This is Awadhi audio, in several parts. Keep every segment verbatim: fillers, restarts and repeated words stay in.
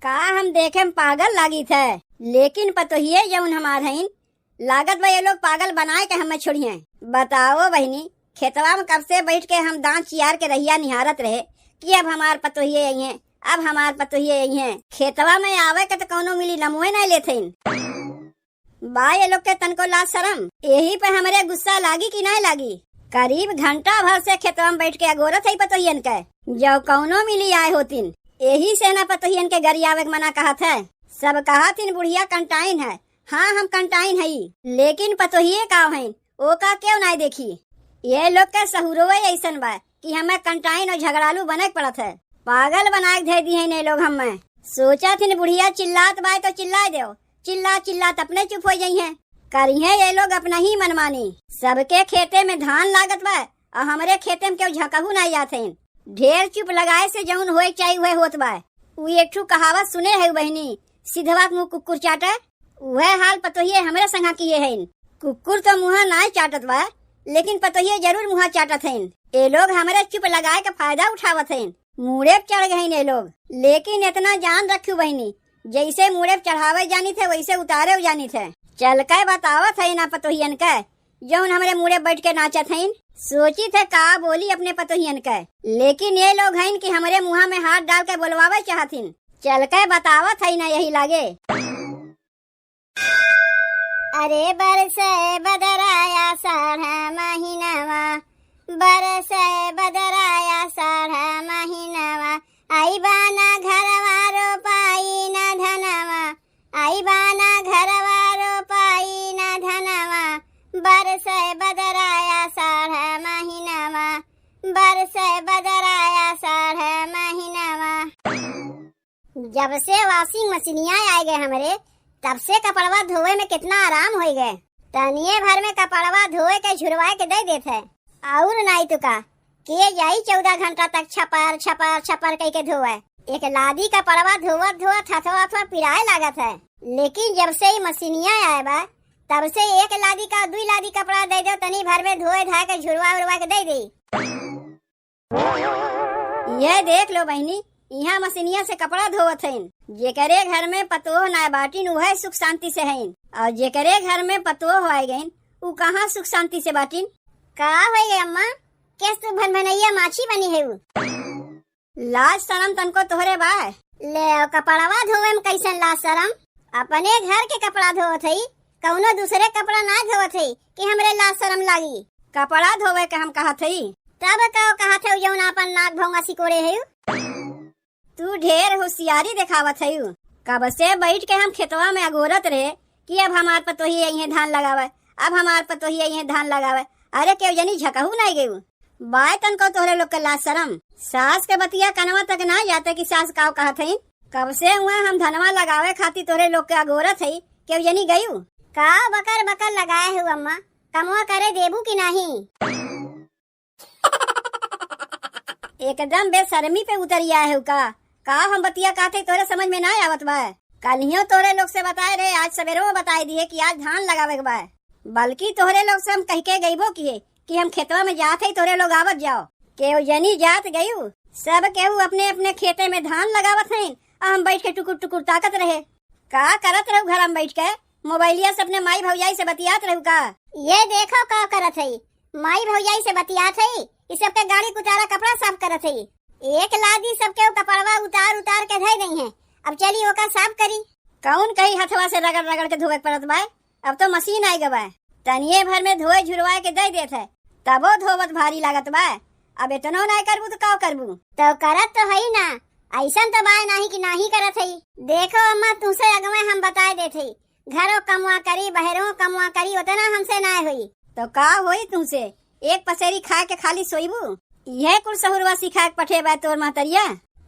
का हम देखे में पागल लागित है, लेकिन पतोहिए जउन हमार हइन, लागत बा ये लोग पागल बनाए के हमें छोड़िहें। बताओ बहिनी, खेतवा में कब से बैठ के हम दाँत चियार के रहिया निहारत रहे कि अब हमार पतोहिए अइहें, अब हमार पतोहिए अइहें। खेतवा में आवे के त कउनो मिली नमुए नाहीं लेथिन। बा ये लोग के तनको लाज सरम, एही पे हमरे गुस्सा लागी कि नाहीं लागी? करीब घंटा भर से खेतवा में बैठ के अगोरत है पतोहियन के, जउ कउनो मिली आए होतिन, एही से ना पतोहियन के गरियावे के मना कहत है। सब कहत हिन बुढ़िया कंटाइन है, हाँ हम कंटाइन हई, लेकिन पतोहिए का हइन, ओका केउ नाहीं देखी? ये लोग के सहुरवे अइसन बा कि हमें कंटाइन अउर झगड़ालू बने के पड़त है। पागल बनाए के धइ दिहेन ये लोग हमें। सोचत हिन बुढ़िया चिल्लात बाय तो चिल्लाए देउ, चिल्ला चिल्लात अपने चुप होइ जइहें। करिहें ये लोग अपना ही मनमानी। सबके खेते में धान लागत बा अउर हमरे खेते में केउ झकहू नाहीं जात हइन। ढेर चुप लगाए से जउन होए के चाही उहे होत बा। उ एक ठू कहावत सुने है बहिनी, सिधवा के मुँह कुकुर चाटे, उहे हाल पतोहिए हमरे संगा किहे हइन। कुकुर तो मुँहा नाहीं चाटत बा, लेकिन पतोहिए जरूर मुँहा चाटत हइन। ए लोग हमरे चुप लगाए के फायदा उठावत हइन, मूड़े पे चढ़ गइन ए लोग। लेकिन एतना जान रखिउ बहिनी, जइसे मूड़े पे चढ़ावे जानित है, वइसे उतारे जानित है। चल के बतावत है ना पतोहियन के, जउन हमरे मूड़े बैठ के नाचत हइन। सोचित है का बोली अपने पतोहियन के, लेकिन ये लोग हइन कि हमरे मुँहा में हाथ डाल के बोलवावे चाहत हिन। चल के बतावत है ना यही लागे। अरे बरसे बदरा आषाढ़ महीनवा, बरसे बदरा आषाढ़ महीनवा, आई बाना घरवा रोपाई ना धनवा, आई बाना घरवा रोपाई ना धनवा, बरसे बदरा आषाढ़ महीनवा, बरसे बदरा आषाढ़ महीनवा। जब से washing मशीनिया आए गए हमरे, तब से कपड़वा धोवे में कितना आराम होइ गए। तनिए भर में कपड़वा धोए के झुरवाए के दे देत है। अउर नाहीं तो का, के जाई चउदह घंटा तक छपर, छपर, छपर कइ के धोवे। एक लादी कपड़वा धोवत, धोवत हथवा, हथवा पिराए लागत है। लेकिन जब से ई मशीनिया आए बा, तब से एक लादी का दुई लादी कपड़ा दे देउ, तनी भर में धोए धाए के झुरवा उरवा के दे दे। ये देख लो बहिनी, इहाँ मशीनिया से कपड़ा धोवत हइन। जेकरे घर में पतोह नाहीं बाटिन, उहे सुख शांति से हइन, अउर जेकरे घर में पतोह होइ गइन, उ कहाँ सुख शांति से बाटिन? का होइ गए अम्मा, केस तू भनभनैया माछी बनी है उ? लाज सरम तनको तोहरे बा? ले, कपड़वा धोवे में कइसन लाज सरम? अपने घर के कपड़ा धोवत हई, कउनो दूसरे कपड़ा ना धोवत हई कि हमरे लाज सरम लागी? कपड़ा धोवे के हम कहत हई। तब का कहत हई जउन आपन नाक भौंगा सिकोड़े हई? तू ढेर होशियारी देखावत हई। कब से बैठ के हम खेतवा में अगोरत रहे कि अब हमार पतोही अइहें धान लगावे, अब हमार पतोही अइहें धान लगावे। अरे केउ जनी झकहू नाहीं गयू। बाय तनको तोहरे लोग के लाज सरम। सास के बतिया कनवा तक ना जाते कि सास काव कहत हई। कब से हुआ हम धनवा लगावे खातिर तोहरे लोग के अगोरत हई, केउ जनी गयू? का बकर बकर लगाए हऊ अम्मा, कमवा करे देबू कि नाहीं? एकदम बेशर्मी पे उतरिया है का? का हम बतिया कहत हई तोहरे समझ में ना आवत बा? कल्हियो तोहरे लोग से बताए रहे, आज सबेरो में बताए दिए कि आज धान लगावे के बा। बल्कि तोहरे लोग से हम कह के गईबो किए कि हम खेतवा में जात हई, तोहरे लोग आवत जाओ। केहू जनी जात गयू, सब केहू अपने अपने खेते में धान लगावत हईन, आ हम बैठ के टुकुर टुकुर ताकत रहे। का करत रहू घर में बैठ के? मोबाइलिया से अपने माई भौजाई से बतियात रहू का? ये देखो का करत हई, माई भौजाई से बतियात हई, ई सबके गाड़ी कुचारा कपड़ा साफ करत हई। एक लादी सबके उ कपड़वा उतार उतार के धई दई है। अब चली ओका साफ करी। कौन कही हथवा से रगड़ रगड़ के धोवे के पड़त बा, अब तो मशीन आइ गवा। तनिए भर में धोए झुरवाए के दे देत है, तबो धोवत भारी लागत बा। अब इतनो नाय करबू तो का करबू? तो करत तो हई ना, ऐसन तो बाय नाही कि नाही करत हई। देखो अम्मा, तुसे अगवे हम बताए देत हई, घरो कमवा करी, बहरो कमवा करी, उतना हमसे नाय होई। तो का होई तुमसे? एक पसेरी खाए के खाली सोईबू? इहे कुल सहुरवा सिखाए के पठे बा तोर महतरिया।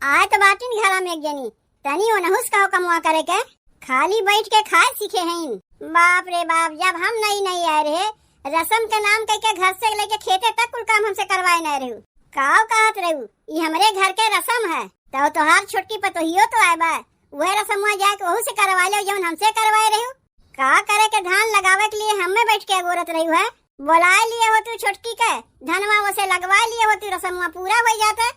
आए तो बाटिन घरा में एक जनी, तनी ओनहु से कहो कमवा करे के। खाली बैठ के खाए सीखे हईन। बाप रे बाप, जब हम नई नई आए रहे, रसम के नाम कह के घर से लेके खेते तक कुल काम हमसे करवाए नाय रहू। काव कहत रहू, ई हमरे घर के रसम है। तो तोहार छोटकी पतोहियो तो आए बा, वह रसमवा जाके वहू से करवा लो जौन हमसे करवाए रहू। का करे के धान लगावे के लिए हमें बैठ के अगोरत रहू है? बोलाए लिए हो तू छोटकी के, धनवा ओसे लगवाए लिए हो तू, रसमवा पूरा हो जाते।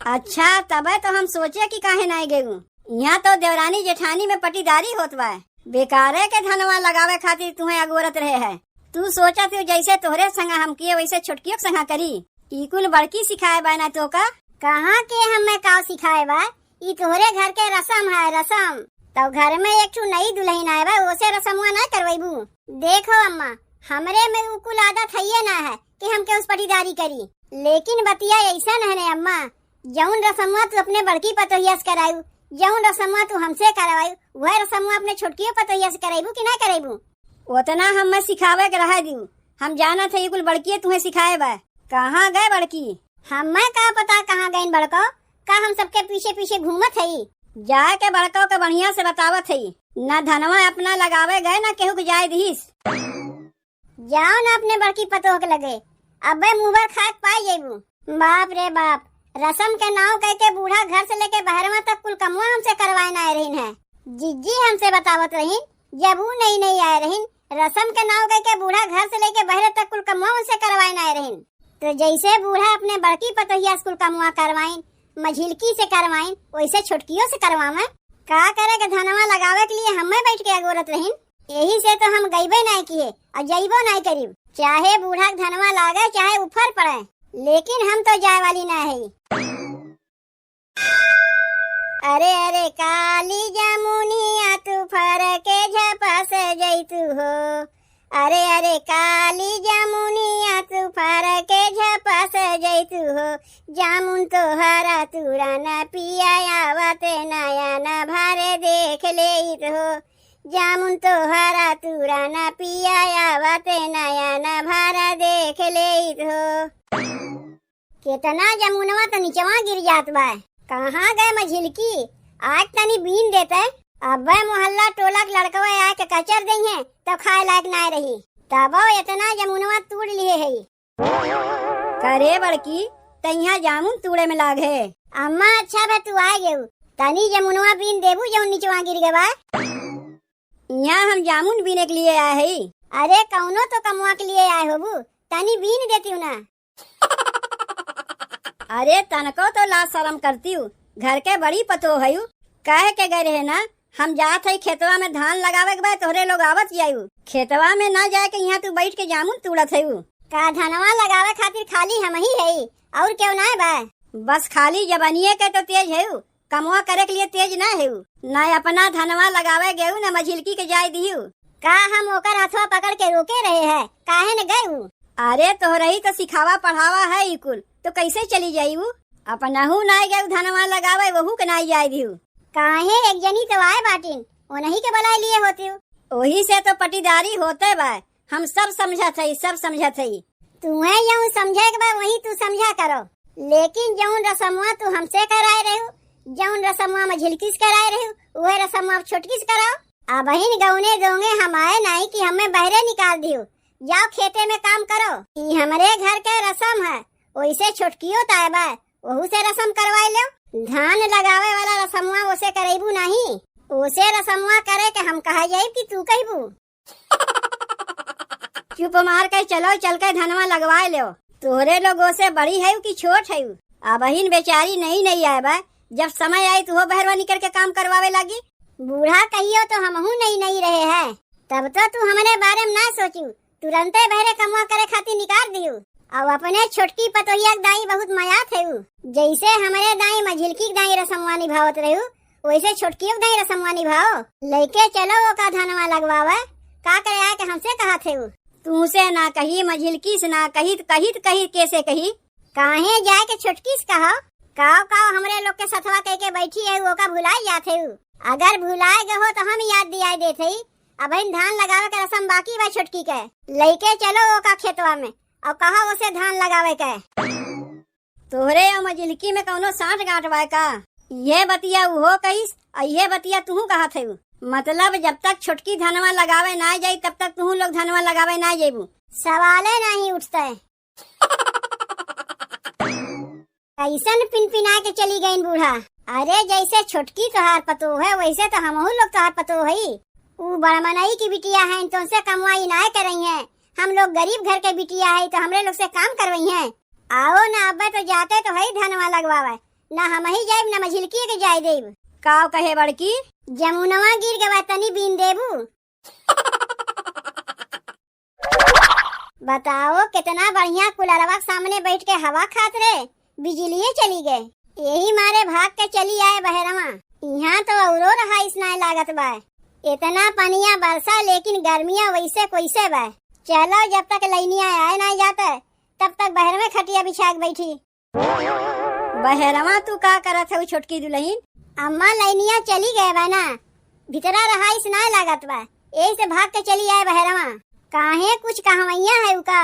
अच्छा, तबे तो हम सोचे कि काहे नाई गयू। यहाँ तो देवरानी जेठानी में पटीदारी होत बा। बेकारे के धनवा लगावे खातिर तुहें अगोरत रहे है। तू सोचत हो जैसे तोहरे संगा हम किए वैसे छोटकियो के संगा करी। ई कुल बड़की सिखाए बा ना तो का? कहाँ के हमें का सिखाए बा? ई तोहरे घर के रसम है, रसम। तो घर में एक ठू नई दुल्हन आए बा, ओसे रसमवा ना करवैबू? देखो अम्मा, हमरे में उ कुल आदत हइये ना है कि हम केहू से पटीदारी करी। लेकिन बतिया ऐसन है ने अम्मा, जौन रसमवा तू अपने बड़की पतोहिया से करायू, जौन रसमवा तू हमसे करवायू, वह रसमवा अपने छोटकियो पतोहिया से करैबू कि ना करैबू? ओतना हमें सिखावे के रहे दियू, हम जानत है, ई कुल बड़किए तुहें सिखाए बा। कहाँ गए बड़की? हमें का पता कहाँ गइन बड़को, का हम सबके पीछे पीछे घूमत हई? जाए के बड़को के बढ़िया से बतावत हई, ना धनवा अपना लगावे गए, ना केहू के जाए दिहिस। जाओ ना अपने बड़की पतोह के लगे, अबे मुँह भर खाए के पाए जइबू। बाप रे बाप, रसम के नाव कह के बूढ़ा घर से लेके बहरवा तक कुल कमवा हमसे करवाए ना आए रहीन है। जिज्जी हमसे बतावत रहीन, जब ऊ नई नई आए रहीन, रसम के नाव कह के बूढ़ा घर से लेके बहरे तक कुल कमवा उनसे करवाए ना आए रहीन। तो जैसे बूढ़ा अपने बड़की पतोहिया से कुल कमवा करवाइन, मझिलकी से करवाइन, वैसे छोटकियो से करवावे। का करे के धनवा लगावे के लिए हमें बैठ के अगोरत रहीन, यही से तो हम गइबे नाय किए और जइबो नाय करीब। चाहे बूढ़ा के धनवा लागे, चाहे उफर पड़े, लेकिन हम तो जाए वाली ना है। अरे अरे काली जामुनिया तू फर के झपस जैतू हो। अरे अरे काली जामुनिया तू फर के झपस जैतू हो। जामुन तोहरा तुरा न पिया आवत नया न भर देख लेइत हो। जामुन तोहरा तुरा न पिया आवत नया न भर देख लेइत हो। केतना जमुनवा त निचवा गिर जात बा। कहाँ गए मझिलकी? आज तनी बीन देते। अबे मोहल्ला टोला के लड़कवा आके कचर देइहें, तब खाए लायक नाय रही। तबो एतना जमुनवा तूड़ लिए है। करे बड़की, तैया जामुन तूड़े में लाग है। अम्मा, अच्छा बे तू आ गेऊ, तनी जमुनवा बीन देबू जौन निचवा गिर गवा। यहाँ हम जामुन बीने के लिए आए हई। अरे कौनो तो कमवा के लिए आए होबू, तनी बीन देती हूँ ना। अरे तनको तो लाज शरम करती हूँ, घर के बड़ी पतोह हयू, कह के गए रहे ना, हम जात हई खेतवा में धान लगावे के बाद तोहरे लोग आवत जायू। खेतवा में ना जाए के यहाँ तू बैठ के जामुन तूड़त हयू। का धनवा लगावे खातिर खाली हम ही हई, और केहू ना बा? बस खाली जबनिए के तो तेज हयू, कमवा करे के लिए तेज ना हेऊ, ना अपना धनवा लगावे गेऊ, ना मझिलकी के जाए दिहू। का हम ओकर हथवा पकड़ के रोके रहे हैं, काहे न गए ऊ? अरे तोहरही तो सिखावा पढ़ावा है ई कुल, तो कैसे चली जाई ऊ? अपनहू नाय गेऊ धनवा लगावे, वहू के नाय जाए दिहू। काहे एक जनी तो आए बाटिन, उन्हीं के बुलाए लिए होती। वही से तो पटीदारी होते बा, हम सब समझत हई, सब समझत हई। तुहें जौन समझे के बा, वही तू समझा करो। लेकिन जौन रसमवा तू हमसे कराए रहू, जौन रसमवा मझिलकी से कराए रहू, उहे रसमवा अब छोटकी से कराओ। अबहिन गौने दोंगे हम आए नाई कि हमें बहरे निकाल दियो। जाओ खेते में काम करो। ई हमरे घर के रसम है, वैसे छोटकियो ताए बा, वहू से रसम करवाए लो। धान लगावे वाला रसमवा ओसे करैबू नाही, ओसे रसमवा करे के हम कहा जाइब कि तू कहबू? चुप मार के चलो, चल के धनवा लगवाए लेव। तोहरे लोगों से बड़ी है कि छोट है? अबहिन बेचारी नई नई आए बा, जब समय आई तुहो बहरवा निकल के काम करवावे लागी। बूढ़ा कहियो तो हमहू नई नई रहे हैं, तब तो तू हमरे बारे में ना सोचू, तुरंते बहरे कमवा करे खातिर निकाल दियो। अब अपने छोटकी पतोहिया के दाई बहुत मयात है उ, जैसे हमरे दाई मझिलकी के दाई रसमवा निभावत रहू, वैसे छोटकियो के दाई रसमवा निभाओ, लइके चलो ओका धनवा लगवावे। का करे आके हमसे कहत है उ? तू से ना कही, मझिलकी से ना कही, त कही त कही, कैसे कही? काहे जाए के छोटकी से कहो? काव काव हमरे लोग के सथवा कह के बैठी है, ओका भुलाई जात है उ। अगर भुलाए गए हो तो हम याद दियाए देत हई। अबहिन धान लगावे के रसम बाकी बा छोटकी के, लइके चलो ओका खेतवा में और कहो ओसे धान लगावे के। तोहरे और मझिलकी में कौनो साठ गांठ बा का? ये बतिया उहो कहिस और ये बतिया तुहू कहत है। मतलब जब तक छोटकी धनवा लगावे ना जाई तब तक तुहू लोग धनवा लगावे ना जेबू। सवाले नहीं उठते। कैसन पिनपिना के चली गईन बूढ़ा। अरे जैसे छोटकी तोहार पतोह है वैसे तो हमहू लोग तोहार पतोह हई। ऊ बड़मनई की बिटिया है, तो उनसे कमवाई ना करई है। हम लोग गरीब घर के बिटिया है तो हमरे लोग से काम करवई है। आओ ना, अब्बे तो जाते तो है धनवा लगवावे, ना हमही जाइब, ना मझिलकी के जाए देब। काव कहे बड़की? जमुनवा गिर गवा, तनी बीन देबू। बताओ, कितना बढ़िया कुलरवा के सामने बैठ के हवा खात रहे, बिजलिए चली गए। यही मारे भाग के चली आए बहरवा। यहाँ तो औरो रहाइस नाय लागत बा। इतना पनिया बरसा, लेकिन गर्मिया वैसे कैसे बा। चलो, जब तक लैनिया आए ना जाते, तब तक बहर में खटिया बिछा के बैठी। बहरवा तू का करत हऊ छोटकी दुलहिन? अम्मा, लैनिया चली गए बा ना, भीतरा रहाइस ना लागत बा, यही से भाग के चली आए बहरवा। काहे, कुछ कहवैया है उका?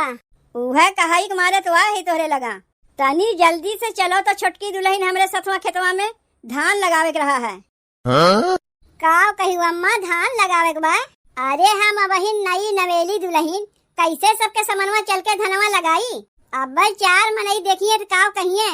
उहे कहाई के मारे तो आए है तोहरे लगा। तनी जल्दी से चलो तो छोटकी दुलहिन, हमरे सथवा खेतवा में धान लगावे के रहा है। हाँ? काव कही अम्मा, धान लगावे के बा? अरे हम अबहिन नई नवेली दुलहिन, कैसे सबके समनवा चल के धनवा लगाई? अब चार मनई देखिए तो काव कहिए,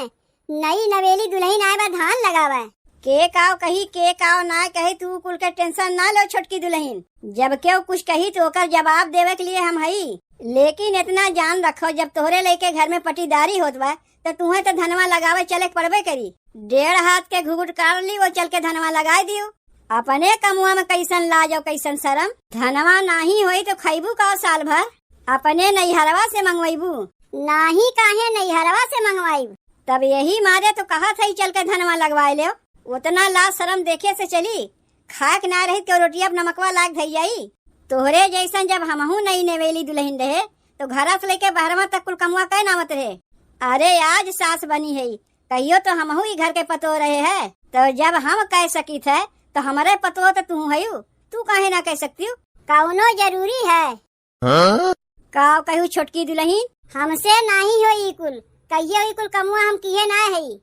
नई नवेली दुलहिन आए बा धान लगावे। के काव कही, के काव ना कही, तू कुल के tension ना लो छोटकी दुलहिन। जब केहू कुछ कही तो ओकर जवाब देवे के लिए हम हई। लेकिन इतना जान रखो, जब तोहरे लइके घर में पटीदारी होत बा, त तुहें त धनवा लगावे चले के पड़बे करी। डेढ़ हाथ के घुघुट काट ली, वो चल के धनवा लगाए दियो। अपने कमुआ में कैसन लाज और कैसन शरम। धनवा नाही होई तो खैबू का साल भर? अपने नैहरवा से मंगवाइबू। नाही, काहे नैहरवा से मंगवाइब? तब यही मारे तो कहत है चल के धनवा लगवाए लेव। उतना लाज शरम देखे से चली, खाए के ना रही तो रोटिया पे नमकवा लाग धई जाई। तोहरे जैसन जब हमहू नई नवेली दुलहिन रहे, तो घरा से लेके बहरवा तक कुल कमुआ कै नावत रहे। अरे, आज सास बनी है, कहियो तो हमहू ई घर के पतोह रहे है, तो जब हम कह सकित है, तो हमरे पतोह तो तू हयू, तू काहे ना कह सकती हूँ? कौनो जरूरी है? हाँ? का कहू छोटकी दुलहिन? हमसे नाही होई ई कुल, कहियो ई कुल कमुआ हम किहे ना हई।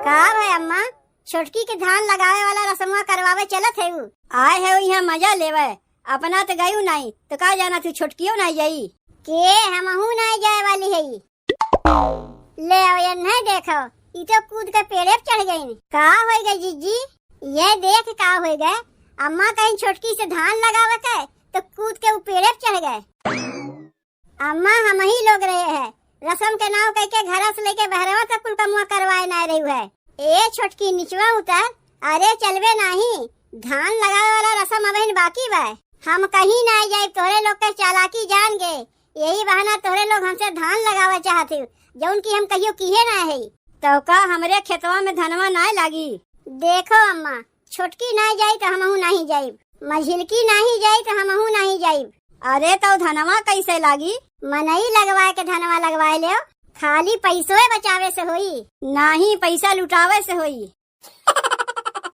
का भय अम्मा, छोटकी के धान लगावे वाला रसमवा करवावे चलत है उ? आए है यहाँ मजा लेवे, अपना तो गयू नाही, तो का जाना तू छोटकियो ना जाई। के हमहू ना जाए वाली है। ले आओ, ये नहीं देखो, ई तो कूद के पेड़े पे चढ़ गई। का होई गए जिज्जी? ये देख का होई गए, अम्मा कहीं छोटकी से धान लगावे के, तो कूद के उ पेड़े पे चढ़ गए। अम्मा, हमही लोग रहे हैं, रसम के नाव कह के घरा से लेके बहरवा तक कुल कमुआ करवाए ना रही है। ए छोटकी, निचवा उतर, अरे चलबे नाही, धान लगावे वाला रसम अबहिन बाकी बा। हम कहीं ना जाए, तोरे लोग के चालाकी जान गे, यही बहाना तोरे लोग हमसे धान लगावे चाहत हो, जौन की हम कहियो किहे ना है। तो का हमरे खेतवा में धनवा ना लागी? देखो अम्मा, छोटकी ना जाई तो हमहू नाही जाइब, मझिलकी नाही जाई तो हमहू नाही जाइब। अरे तो धनवा कैसे लागी? मनई लगवाए के धनवा लगवाए लेव, खाली पैसोए बचावे से होई। नाही, पैसा लुटावे से होई।